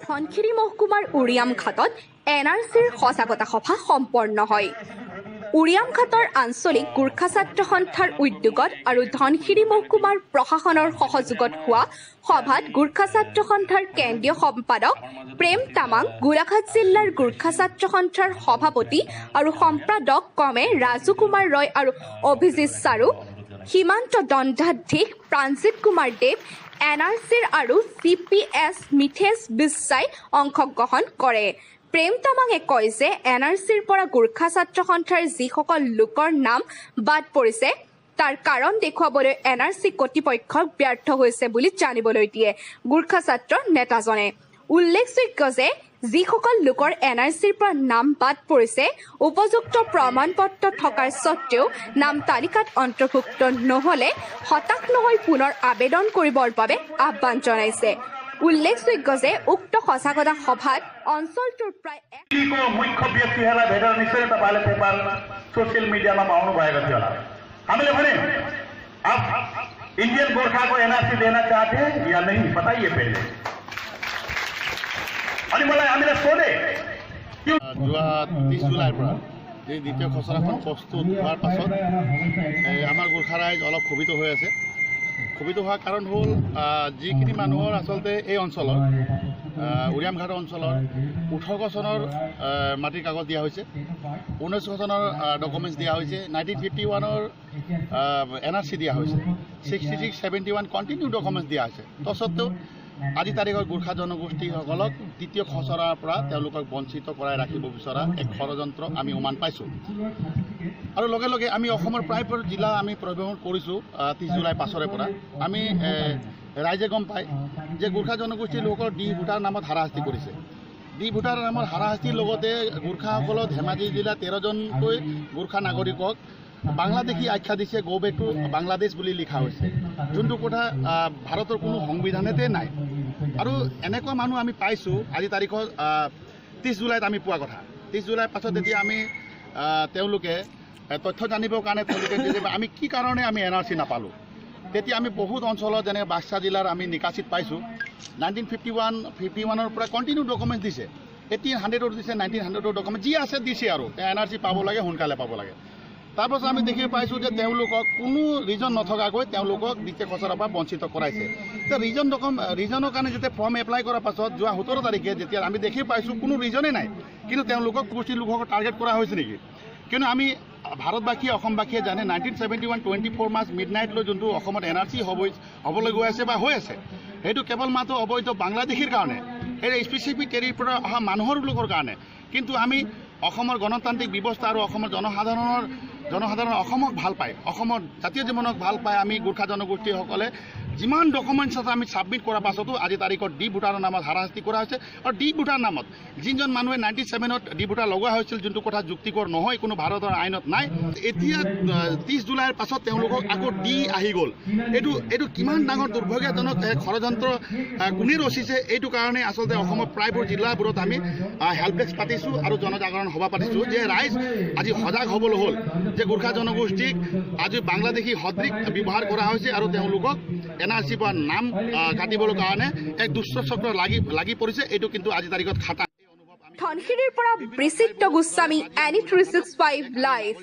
ধনশিৰি মহকুমাৰ উৰিয়ামঘাটত এনআৰচিৰ সজাগতা সভা সম্পন্ন হয়। উৰিয়ামঘাটৰ আঞ্চলিক গোৰ্খা ছাত্ৰ সন্থাৰ উদ্যোগত আৰু ধনশিৰি মহকুমাৰ প্ৰশাসনৰ সহযোগত হোৱা সভাত গোৰ্খা ছাত্ৰ সন্থাৰ কেন্দ্ৰীয় সম্পাদক প্ৰেম তামাং, গোলাঘাট জিলাৰ গোৰ্খা ছাত্ৰ সন্থাৰ সভাপতি আৰু সম্পাদক ক্ৰমে ৰাজু কুমাৰ ৰয় আৰু অভিজিত চাৰু, সীমান্ত দণ্ডাধীশ প্ৰাণজিৎ কুমাৰ দেৱ, এনআৰচিৰ আৰু চিপিএছ মিথেশ বিশ্বাই অংশগ্ৰহণ কৰে। প্ৰেম তামাঙে কয় যে এনআৰচিৰ পৰা গোৰ্খা ছাত্ৰ সন্থাৰ যিসকল লোকৰ নাম বাদ পৰিছে তাৰ কাৰণ দেখুৱাবলৈ এনআৰচি কৰ্তৃপক্ষক ব্যৰ্থ হৈছে বুলি জানিবলৈ দিয়ে গোৰ্খা ছাত্ৰ নেতাজনে। উল্লেখযোগ্য যে যিসকল লোকৰ এনআৰচিৰ পৰা নাম বাদ পৰিছে উপযুক্ত প্ৰমাণ পত্ৰ থকাৰ স্বত্তেও নাম তালিকাত অন্তৰ্ভুক্ত নহ'লে হতাশ নহৈ পুনৰ আবেদন কৰিবৰ বাবে আহ্বান জনাইছে। উল্লেখযোগ্য যে উক্ত সজাগতা সভাত অঞ্চলটোৰ প্ৰায় को मुख्य व्यक्तिहरूलाई भेटेर निश्चय तपाईँले पेपर सोसियल मिडियामा पाउनु भएको थियो होला। हामीले भने आप इंडियन गोर्खा को एनआरसी देना चाहते हैं या नहीं, बताइए पहले। अनि मलाई हामीलाई सोधे। যোৱা 30 জুলাইৰ পৰা যি দ্বিতীয় খচৰাখন প্ৰস্তুত হোৱাৰ পাছত আমাৰ গোৰ্খা ৰাইজ অলপ ক্ষোভিত হৈ আছে। ক্ষোভিত হোৱাৰ কাৰণ হ'ল যিখিনি মানুহৰ আচলতে এই অঞ্চলৰ উৰিয়ামঘাট অঞ্চলৰ 18 চনৰ মাটিৰ কাগজ দিয়া হৈছে, 19 চনৰ ডকুমেণ্টছ দিয়া হৈছে, 1951ৰ এনআৰচি দিয়া হৈছে, 66 71 কণ্টিনিউ ডকুমেণ্টছ দিয়া হৈছে। তৎসত্বেও আজি তাৰিখৰ গোৰ্খা জনগোষ্ঠীসকলক দ্বিতীয় খচৰাৰ পৰা তেওঁলোকক বঞ্চিত কৰাই ৰাখিব বিচৰা এক ষড়যন্ত্ৰ আমি উমান পাইছোঁ। আৰু লগে লগে আমি অসমৰ প্ৰায়বোৰ জিলা আমি পৰিভ্ৰমণ কৰিছোঁ 30 জুলাই পাছৰে পৰা। আমি ৰাইজে গম পায় যে গোৰ্খা জনগোষ্ঠীৰ লোকৰ ডি ভোটাৰ নামত হাৰাশাস্তি কৰিছে। ডি ভোটাৰ নামত হাৰাশাস্তিৰ লগতে গোৰ্খাসকলক ধেমাজি জিলাৰ 13জনকৈ গোৰ্খা নাগৰিকক বাংলাদেশী আখ্যা দিছে, গ' বেক টু বাংলাদেশ বুলি লিখা হৈছে, যোনটো কথা ভাৰতৰ কোনো সংবিধানতে নাই। আৰু এনেকুৱা মানুহ আমি পাইছোঁ আজি তাৰিখত 30 জুলাইত আমি পোৱা কথা। 30 জুলাইৰ পাছত যেতিয়া আমি তেওঁলোকে তথ্য জানিবৰ কাৰণে তেওঁলোকে আমি কি কাৰণে আমি এনআৰচি নাপালোঁ, তেতিয়া আমি বহুত অঞ্চলত যেনে বাক্সা জিলাৰ আমি নিকাচিত পাইছোঁ 1951 পৰা কণ্টিনিউ ডকুমেণ্টছ দিছে, 1800 দিছে, 1900 ডকুমেণ্ট যি আছে দিছে আৰু এনআৰচি পাব লাগে, সোনকালে পাব লাগে। তাৰপাছত আমি দেখি পাইছোঁ যে তেওঁলোকক কোনো ৰিজন নথকাকৈ তেওঁলোকক দ্বিতীয় খচৰাৰ পৰা বঞ্চিত কৰাইছে। এতিয়া ৰিজনৰ কাৰণে যেতিয়া ফৰ্ম এপ্লাই কৰাৰ পাছত যোৱা 17 তাৰিখে যেতিয়া আমি দেখি পাইছোঁ কোনো ৰিজনেই নাই, কিন্তু তেওঁলোকক গোষ্ঠীৰ লোকসকল টাৰ্গেট কৰা হৈছে নেকি? কিন্তু আমি ভাৰতবাসীয়ে অসমবাসীয়ে জানে 1971 24 মাৰ্চ মিড নাইটলৈ যোনটো অসমত এনআৰচি হ'বলৈ গৈ আছে বা হৈ আছে, সেইটো কেৱল মাত্ৰ অবৈধ বাংলাদেশীৰ কাৰণে, সেই স্পেচিফিক টেৰিটৰীৰ পৰা অহা মানুহৰ লোকৰ কাৰণে। কিন্তু আমি অসমৰ গণতান্ত্ৰিক ব্যৱস্থা আৰু অসমৰ জনসাধাৰণ অসমক ভাল পায়, অসমৰ জাতীয় জীৱনক ভাল পায়। আমি গোৰ্খা জনগোষ্ঠীসকলে যিমান ডকুমেণ্টছ আছে আমি ছাবমিট কৰাৰ পাছতো আজি তাৰিখত ডি ভোটাৰৰ নামত হাৰাশাস্তি কৰা হৈছে। আৰু ডি ভোটাৰ নামত যিজন মানুহে 97ত ডি ভোটাৰ লগোৱা হৈছিল, যোনটো কথা যুক্তিকৰ নহয়, কোনো ভাৰতৰ আইনত নাই। এতিয়া 30 জুলাইৰ পাছত তেওঁলোকক আকৌ ডি আহি গ'ল। এইটো কিমান ডাঙৰ দুৰ্ভাগ্যজনক ষড়যন্ত্ৰ কোনে ৰচিছে? এইটো কাৰণে আচলতে অসমৰ প্ৰায়বোৰ জিলাবোৰত আমি হেল্প ডেস্ক পাতিছোঁ আৰু জনজাগৰণ সভা পাতিছোঁ যে ৰাইজ আজি সজাগ হ'বলৈ হ'ল যে গোৰ্খা জনগোষ্ঠীক আজি বাংলাদেশী সদৃশ ব্যৱহাৰ কৰা হৈছে আৰু তেওঁলোকক এনআৰচি পৰা নাম কাটিবলৈ কাৰণে এক দুষ্ট চক্ৰ লাগি পৰিছে। এইটো কিন্তু আজি তাৰিখত খাটা। ধনশিৰিৰ পৰা বিচিত্ৰ গোস্বামী, NE 365 live.